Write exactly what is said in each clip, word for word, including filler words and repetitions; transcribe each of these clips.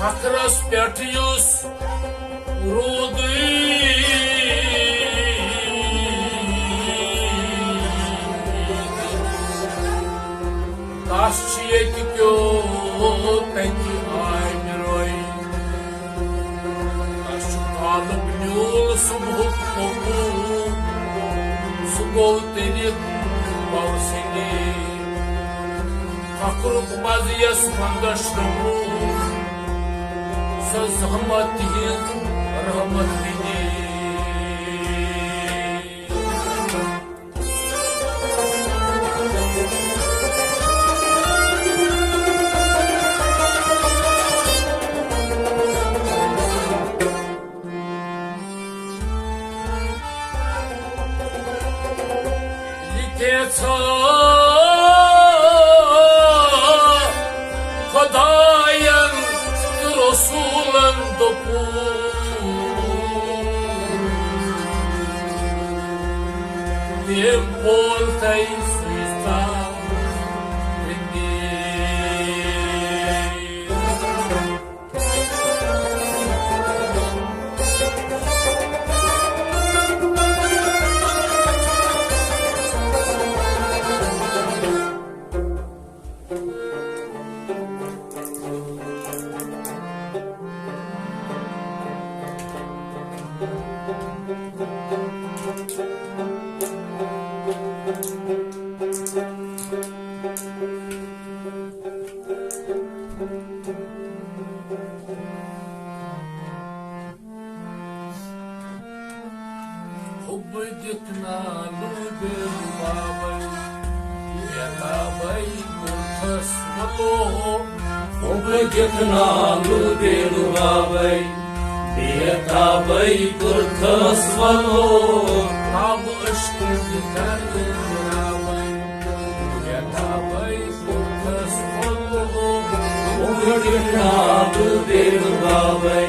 ٹکرس پٮ۪ٹھ یُس روٗدٕے، تس چھُ ییٚتہِ کیو تتہِ آمہِ روے۔ تس چھُ کالُک نیوٗل صبحُک قبوٗل، سُہ گوٚو تٔرِتھ پوسنی۔ فخرُک مزٕ یس ونٛدس شموٗل، سۄ زحمت تِہنٛز رحمت بنی۔ یہِ کینٛژھا خۄداین تہٕ رسوٗلن دوٚپُن، تٔمۍ بول تۄہہِ سُے تام۔ حُبہٕ دِتھ نالہٕ بے رُبابے، بے تابے کوٚرتھس وَلو۔ حُبہٕ دِتھ نالہٕ بے رُبابے، بے تابے کوٚرتھس وَلو۔ تاب عشقہٕ دِتھ نالہٕ بے رُبابے، بے تابے کوٚرتھس وَلو۔ حُبہٕ دِتھ نالہٕ بے رُبابے،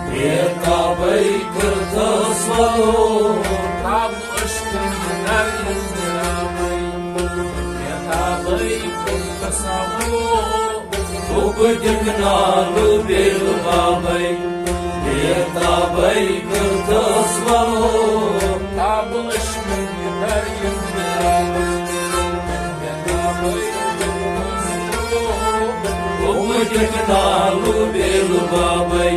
بے تابے کوٚرتھس وَلو۔ تاب عشقہٕ دِتھ نالہٕ بے رُبابے، بے تابے کوٚرتھس وَلو۔ حُبہٕ دِتھ نالہٕ بے رُبابے، بے تابے کوٚرتھس وَلو۔ تاب عشقہٕ دِتھ نالہٕ بے رُبابے، بے تابے کوٚرتھس وَلو۔ حُبہٕ دِتھ نالہٕ بے رُبابے،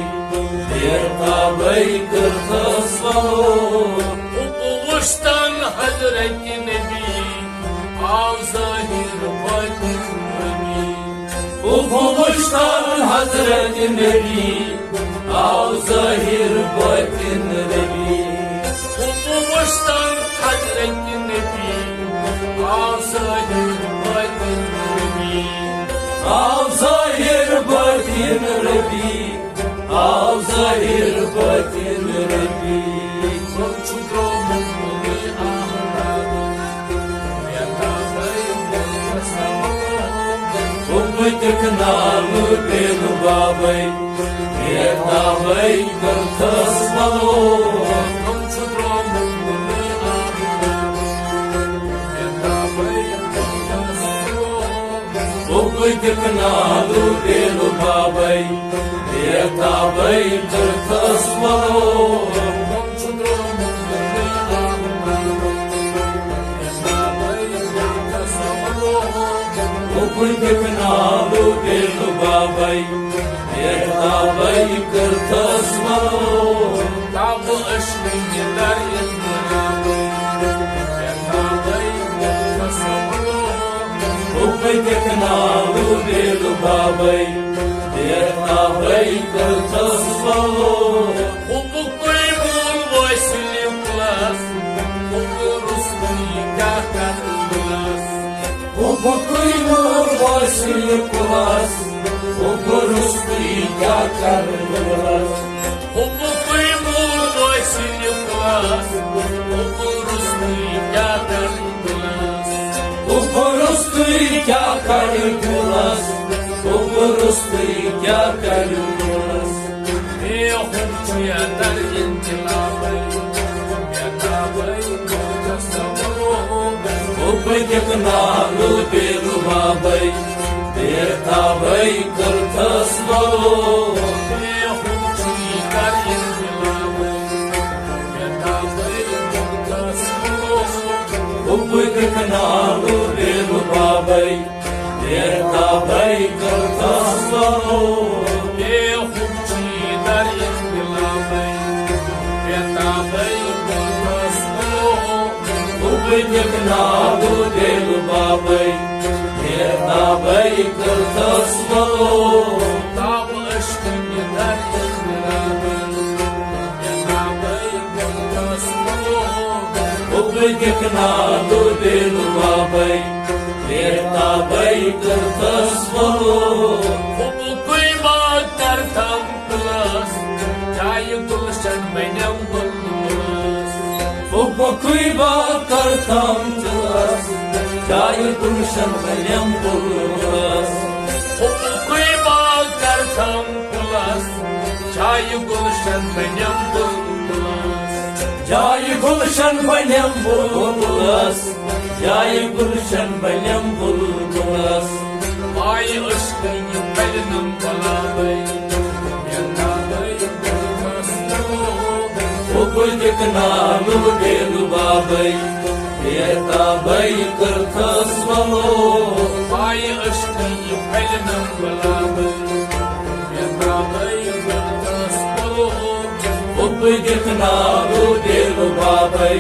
بے تابے کوٚرتھس وَلو۔ حُب وُچھتن حضرت نبی، آو ظٲہِر باطن ربی۔ حُب وُچھتن حضرت نبی، آو ظٲہِر باطن ربی۔ حُب وُچھتن حضرت نبی، آو ظٲہِر باطن ربی۔ آو ظٲہِر باطن ربی، آو ظٲہِر باطن ربی۔ کوٚت چھُ ترٛوومُت مُلہِ احمد؟ بے تابے کوٚرتھس وَلو۔ حُب دِتھ نالہٕ بے رُبابے، بے تابے کوٚرتھس وَلو۔ کوٚت چھُ ترٛوومُت مُلہِ احمد؟ بے تابے کوٚرتھس وَلو۔ حُب دِتھ نالہٕ بے رُبابے، بے تابے کوٚرتھس وَلو۔ کوٚت چھُ ترٛوومُت مُلہِ احمد؟ بے تابے کوٚرتھس وَلو۔ حُب دِتھ نالہٕ بے رُبابے، بے تابے کوٚرتھس وَلو۔ تاب عشقہٕ دِتھ نالہٕ بے رُبابے، بے تابے کوٚرتھس وَلو۔ حُب دِتھ نالہٕ بے رُبابے، بے تابے کوٚرتھس وَلو۔ حُبُکُے موٗل وٲصِل کُلس، حُب روٚستُے کیٛاہ کرٕ دِلس؟ حُبُکُے موٗل وٲصِل کُلس، حُب روٚستُے کیٛاہ کرٕ دِلس؟ حُبُکُے موٗل وٲصِل کُلس، حُب روٚستُے کیٛاہ کرٕ دِلس؟ حُب روٚستُے کیٛاہ کرٕ دِلس؟ حُب روٚستُے کیٛاہ کرٕ دِلس؟ ہے حُب چھُ یا در انقلابے، بے تابے کوٚرتھس وَلو۔ حُب دِتھ نالہٕ بے رُبابے، بے بیتابے کٔرتھس ولو۔ بے حکمچی کر انقلابے۔ بیتابے کٔرتھس ولو۔ حب دِکھ نالو بیلہٕ بابے۔ بیتابے کٔرتھس ولو۔ بے حکمچی کر انقلابے۔ بیتابے کٔرتھس ولو۔ حب دِکھ نالو بیلہٕ بابے۔ بیتابے کٔرتھس ولو۔ تاب عشقٕنۍ در انقلابے۔ بیتابے کٔرتھس ولو۔ حب دِکھ نالو بیلہٕ بابے۔ بیتابے کٔرتھس ولو۔ حبکُے باغ کرتھم پلس، جایہِ گلشن بنیم بلبلس۔ حبکُے باغ کرتھم پلس، جایہِ گلشن بنیم بلبلس۔ حبکُے باغ کرتھم پلس، جایہِ گلشن بنیم بلبلس۔ جایہِ گلشن بنیم بلبلس۔ جایہِ گلشن بنیم بلبلس۔ پایہِ عشقٕنۍ پھٔلنم گۄلابے۔ بیتابے کٔرتھس ولو۔ حب دِکھ نالو بیلہٕ بابے۔ بیتابے کٔرتھس ولو۔ پایہِ عشقٕنۍ پھٔلنم گۄلابے۔ بیتابے کٔرتھس ولو۔ حب دِکھ نالو بیلہٕ بابے۔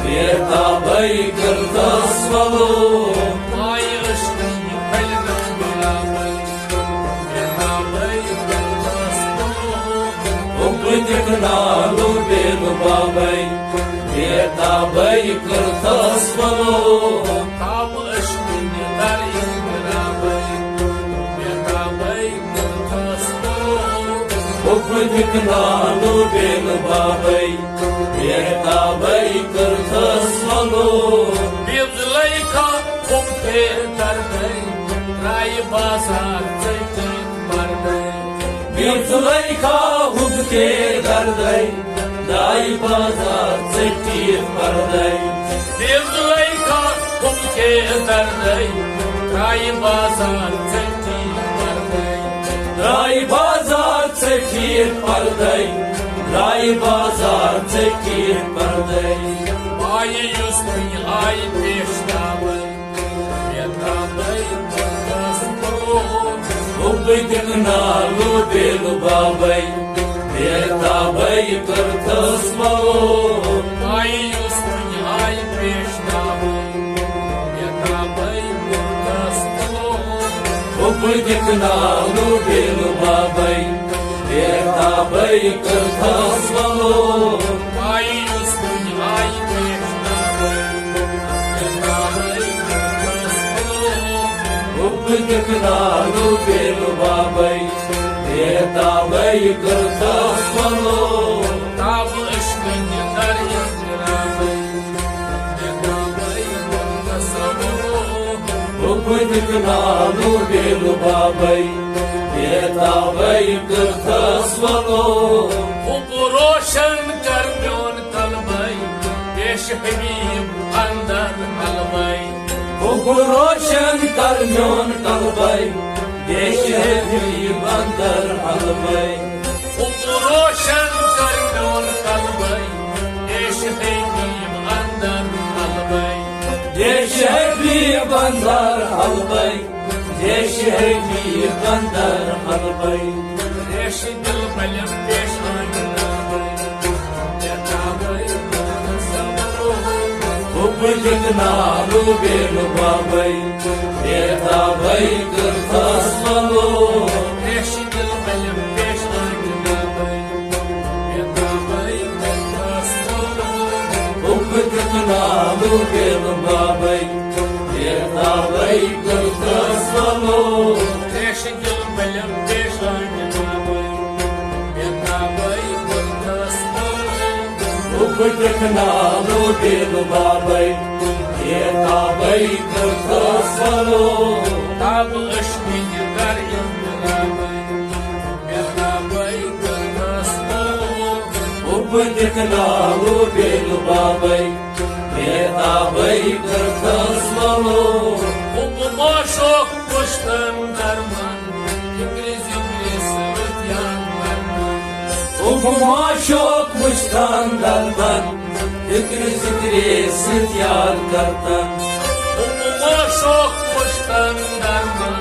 بیتابے کٔرتھس ولو۔ پایہِ عشقٕنۍ پھٔلنم گۄلابے۔ بیتابے کٔرتھس ولو۔ حب دِکھ نالو بیلہٕ بابے۔ بیتابے کٔرتھس ولو۔ تاب عشقٕنۍ در انقلابے۔ بیتابے کٔرتھس ولو۔ حب دِکھ نالو بیلہٕ بابے۔ بیتابے کٔرتھس ولو۔ بیزلے کھا حب کے دردے، ترایہِ بازار ژٔٹِتھ پردے۔ بیزلے کھا حب کے دردے، ترایہِ بازار ژٔٹِتھ پردے۔ بیزلے کھا حب کے دردے، ترایہِ بازار ژٔٹِتھ پردے۔ ترایہِ بازار ژٔٹِتھ پردے۔ ترایہِ بازار ژٔٹِتھ پردے۔ پایہِ یُس وُنہِ آیہِ پیش تابے۔ بیتابے کٔرتھس ولو۔ حب دِکھ نالو بیلہٕ بابے۔ بیتابے کٔرتھس ولو۔ پایہِ یُس وُنہِ آیہِ پیش تابے۔ بیتابے کٔرتھس ولو۔ حب دِکھ نالو بیلہٕ بابے۔ بیتابے کٔرتھس ولو۔ پایہِ یُس وُنہِ آیہِ پیش تابے۔ بیتابے کٔرتھس ولو۔ حب دِکھ نالو بیلہٕ بابے۔ بیتابے کٔرتھس ولو۔ تاب عشقٕنۍ در انقلابے۔ بیتابے کٔرتھس ولو۔ حب دِکھ نالو بیلہٕ بابے۔ بیتابے کٔرتھس ولو۔ حب روشن کر میون قلبے، پیش حبیب اندر حلوے۔ حب روشن کر میون قلبے، پیش حبیب اندر حلوے۔ حب روشن کر میون قلبے، پیش حبیب اندر حلوے۔ پیش حبیب اندر حلوے۔ پیش حبیب اندر حلوے۔ پیش دل بلم پیش آنگنہ۔ حب دِکھ نالو بیلہٕ بابے۔ بیتابے کٔرتھس ولو۔ پیش دل بلم پیش آنگنہ۔ بیتابے کٔرتھس ولو۔ حب دِکھ نالو بیلہٕ بابے۔ بیتابے کٔرتھس ولو۔ پیش دِل بلم پیش آنگنہ۔ بیتابے کٔرتھس ولو۔ حب دِکھ نالو بیلہٕ بابے۔ بیتابے کٔرتھس ولو۔ تاب عشقٕنۍ کر انقلابے۔ بیتابے کٔرتھس ولو۔ حب دِکھ نالو بیلہٕ بابے۔ بیتابے کٔرتھس ولو۔ حب معشوق پُشتن معشوق وٕچھتن دردن، فکرِ ذکرِ سۭتۍ یاد کرتن۔ معشوق وٕچھتن دردن،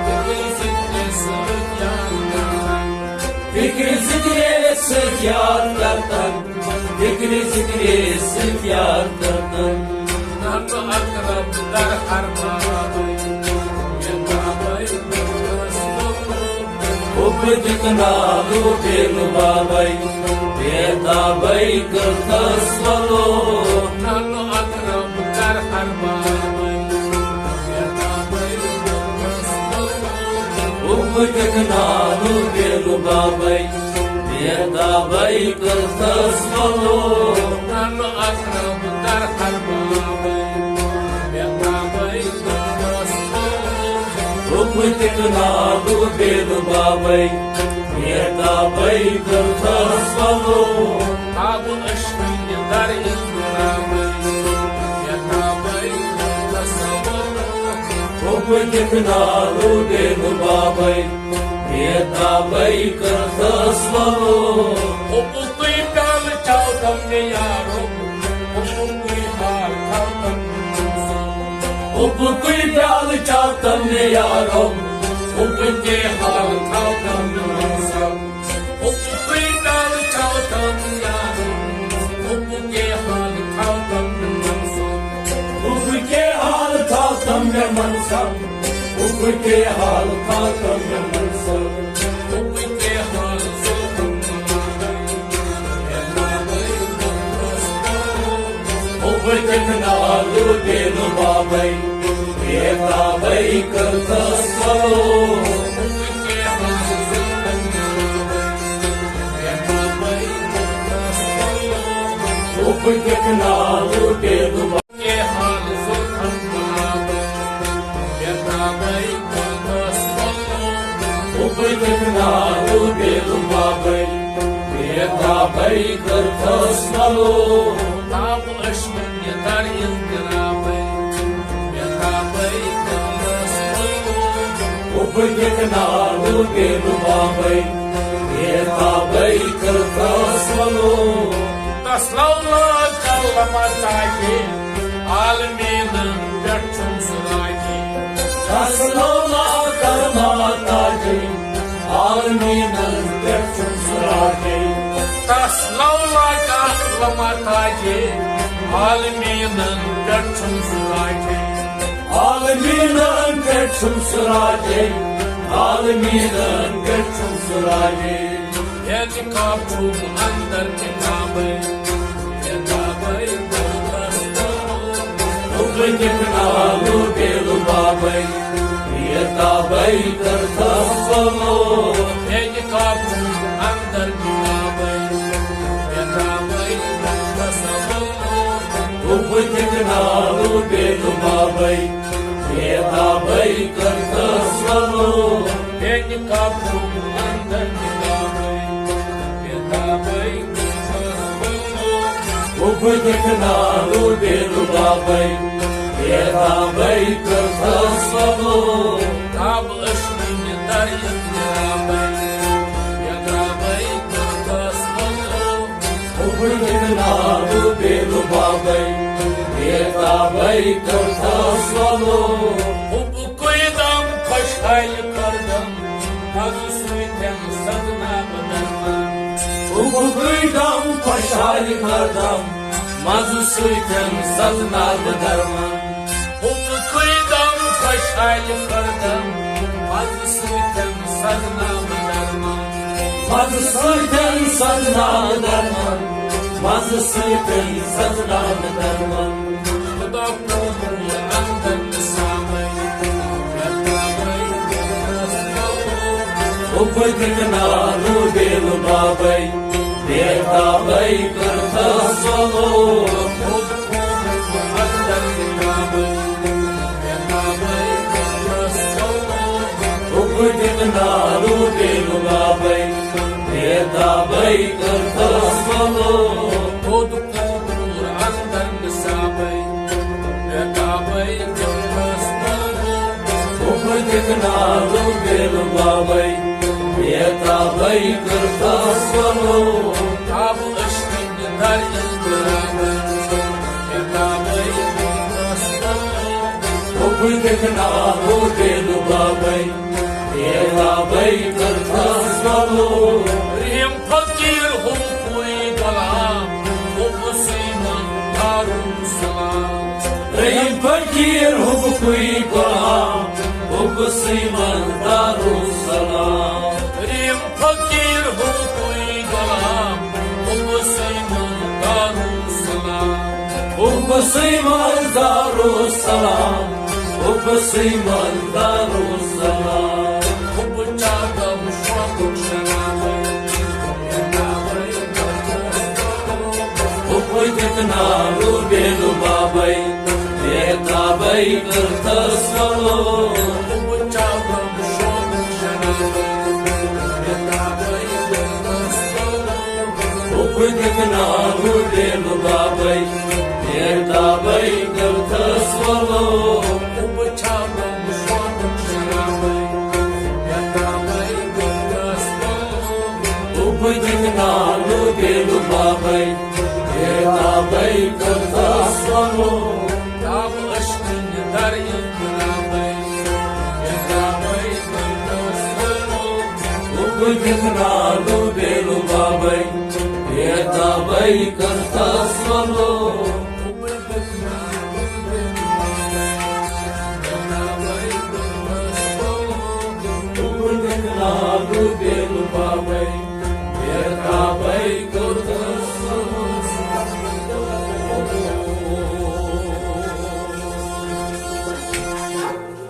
فکرِ ذکرِ سۭتۍ یاد کرتن۔ فکرِ ذکرِ سۭتۍ یاد کرتن، فکرِ ذکرِ سۭتۍ یاد کرتن۔ نعت اقرب در ہر بابے، بے تابے۔ حب دِکھ نالو بے لُبابے، بے تابے کٔرتھس ولو۔ نعت اقرب در ہر بابے، بے تابے کٔرتھس ولو۔ حب دِکھ نالو بے لُبابے، بے تابے کٔرتھس ولو۔ نعت اقرب در ہر بابے، بے تابے کٔرتھس ولو۔ حب دِکھ نالو بے لُبابے، بے تابے کٔرتھس ولو۔ تاب عشقٕکۍ در اضطرابے، بے تابے کٔرتھس ولو۔ حب دِکھ نالو بے لُبابے، بے تابے کٔرتھس ولو۔ حبُکُے پیالہٕ چاوتم مےٚ یارو، حبُکُے حال تھاوتم مےٚ منٛز۔ حبُکُے پیالہٕ چاوتم مےٚ یارو، حبُکُے حال تھاوتم مےٚ منٛز۔ حبُکُے پیالہٕ چاوتم مےٚ یارو، حبُکُے حال تھاوتم مےٚ منٛز۔ حبُکُے حال تھاوتم مےٚ منٛز۔ حبُکُے حال تھاوتم مےٚ منٛز۔ حبُکُے حال تھاوتم مےٚ منٛز۔ حب دِکھ نالو بے لُبابے، بے تابے کٔرتھس ولو۔ حب دِکھ نالو بے لُبابے۔ حب دِکھ نالو بے لُبابے، بے تابے کٔرتھس ولو۔ تاب عشقٕکۍ در اضطرابے، بے تابے کٔرتھس ولو۔ حب دِکھ نالو بے لُبابے، بے تابے کٔرتھس ولو۔ تس لولا کلمہ تاجے، عالمیٖنن پٮ۪ٹھ چھُم سُہ راجے۔ تس لولا کلمہ تاجے، عالمیٖنن پٮ۪ٹھ چھُم سُہ راجے۔ تس لولا کلمہ تاجے، عالمیٖنن پٮ۪ٹھ چھُم سُہ راجے۔ عالمیٖنن پٮ۪ٹھ چھُم سُہ راجے، عالمیٖنن پٮ۪ٹھ چھُم سُہ راجے۔ بے نقاب چھُم اندر نقابے، بے تابے کٔرتھس ولو۔ حب دِکھ نالو بے لُبابے، بے تابے کٔرتھس ولو۔ بے نقاب چھُم اندر نقابے، بے تابے کٔرتھس ولو۔ حب دِکھ نالو بے لُبابے، بے تابے کٔرتھس ولو۔ بے نقاب چھُم اندر نقابے، بے تابے کٔرتھس ولو۔ حب دِکھ نالو بے لُبابے، بے تابے کٔرتھس ولو۔ تاب عشقٕکۍ در اضطرابے، بے تابے کٔرتھس ولو۔ حب دِکھ نالو بے لُبابے، بے تابے کٔرتھس ولو۔ حبُکُے دم خۄشحالہِ کٔردم، مزٕ سۭتۍ سزناو درمان۔ حبُکُے دم خۄشحالہِ کٔردم، مزٕ سۭتۍ سزناو درمان۔ حبُکُے دم خۄشحالہِ کٔردم، مزٕ سۭتۍ سزناو درمان۔ مزٕ سۭتۍ سزناو درمان، مزٕ سۭتۍ سزناو درمان۔ خدا قبول اندر نصابے، بے تابے کٔرتھس ولو۔ حب دِکھ نالو بے لُبابے، بے تابے کٔرتھس ولو۔ حب قبول اندر نصابے، بے تابے کٔرتھس ولو۔ حب دِکھ نالو بے لُبابے، بے تابے کٔرتھس ولو۔ خود کوٗر اندر نصابے، بے تابے کٔرتھس ولو۔ حب دِکھ نالو بے لُبابے، بیتابے کٔرتس ولو۔ تاب اشکن در انقلابے۔ بیتابے کٔرتس ولو۔ حب دکھناو بیلو بابے۔ بیتابے کٔرتس ولو۔ رحیم فقیر حب کوئی غلام، حب سیمن دارالسلام۔ رحیم فقیر حب کوئی غلام، حب سیمن دارالسلام۔ رحیم فقیر حب کوئی غلام، حب سیمن دارالسلام۔ حب سیمن دارالسلام، حب سیمن دارالسلام۔ حب چاگم شوقک شرابے۔ حب دکھناو بیلو بابے۔ بیتابے کٔرتس ولو۔ حب چاگم شوقک شرابے۔ بیتابے کٔرتس ولو۔ حب دکھناو بیلو بابے۔ بیتابے کٔرتس ولو۔ حب چاگم شوقک شرابے۔ بیتابے کٔرتس ولو۔ حب دکھناو بیلو بابے۔ بیتابے کٔرتس ولو۔ تاب اشکن در انقلابے۔ بیتابے کٔرتس ولو۔ حب دکھناو بیلو بابے۔ بیتابے کٔرتس ولو۔ حب دکھناو بیلو بابے۔